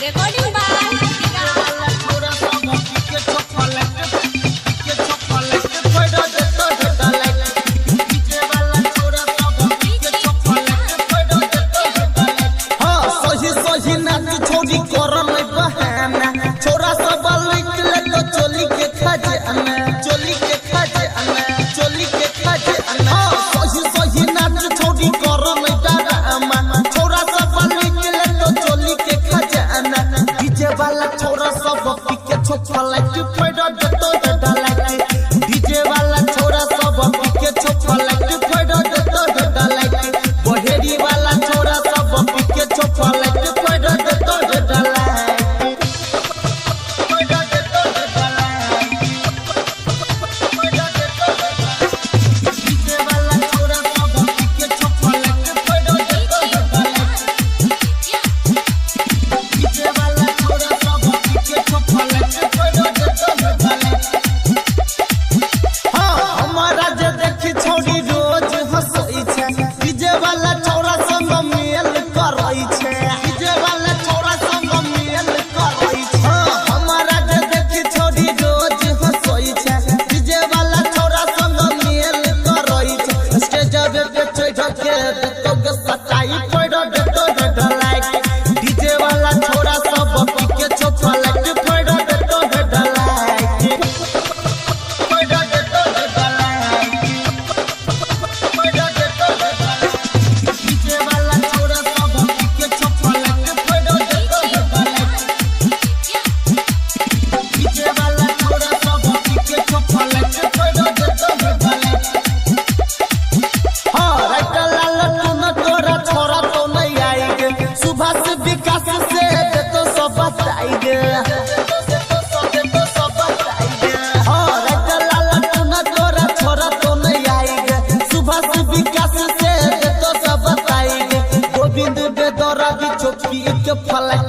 Recording by हाँ, सही सही नाच छोरी कर नहीं बहाना, छोरा सब लुट ले तो चोली के खजाना, चोली के खजाना, चोली के खजाना। हाँ, सही सही नाच छोरी कर नहीं डरामा, छोरा सब लुट ले तो चोली के खजाना। डीजे वाला छोरा सब पी के छोपलाइट फोड़ देतो डलाइट। डीजे वाला छोरा सब पी के छोपलाइट फोड़ देतो डलाइट। बहेरी वाला छोरा सब पी के छोपलाइट फोड़ देतो डलाइट। फोड़ देतो डलाइट। फोड़ देतो डलाइट। डीजे वाला छोरा सब पी के छोपलाइट फोड़ देतो डलाइट। डीजे वाला छोरा सब पी के छोपलाइट फोड़ देतो डलाइट। हाँ, हमारा जे देखी छौरी रोज हंसै छै, डीजे वाला छौरा संग मेल करै छै, डीजे वाला छौरा संग मेल करै छै। हाँ, हमारा जे देखी छौरी रोज हंसै छै, डीजे वाला छौरा संग मेल करै छै। स्टेजवे पे चढ़ के देतौ गे सटाई फोड़ देतौ ढलाइट। डीजे वाला छौरा सब पी के छोपलाइट फोड़ देतौ ढलाइट। फोड़ देतौ ढलाइट। फोड़ देतौ ढलाइट। डीजे वाला छोरा सब पी के छोपलाइट फोड़ देतौ ढलाइट। डीजे वाला छोरा सब पी के छोपलाइट फोड़ देतौ ढलाइट। हाँ, राइट लाल तू न तोरा छोरा तो नहीं आएंगे, सुभाष विकास से देतो सब बताएंगे। हाँ, राइट लाल तू न तोरा छोरा तो नहीं आएंगे, सुभाष विकास से देतो सब बताएंगे। गोविंद बेदरा भी छोपी के फलट।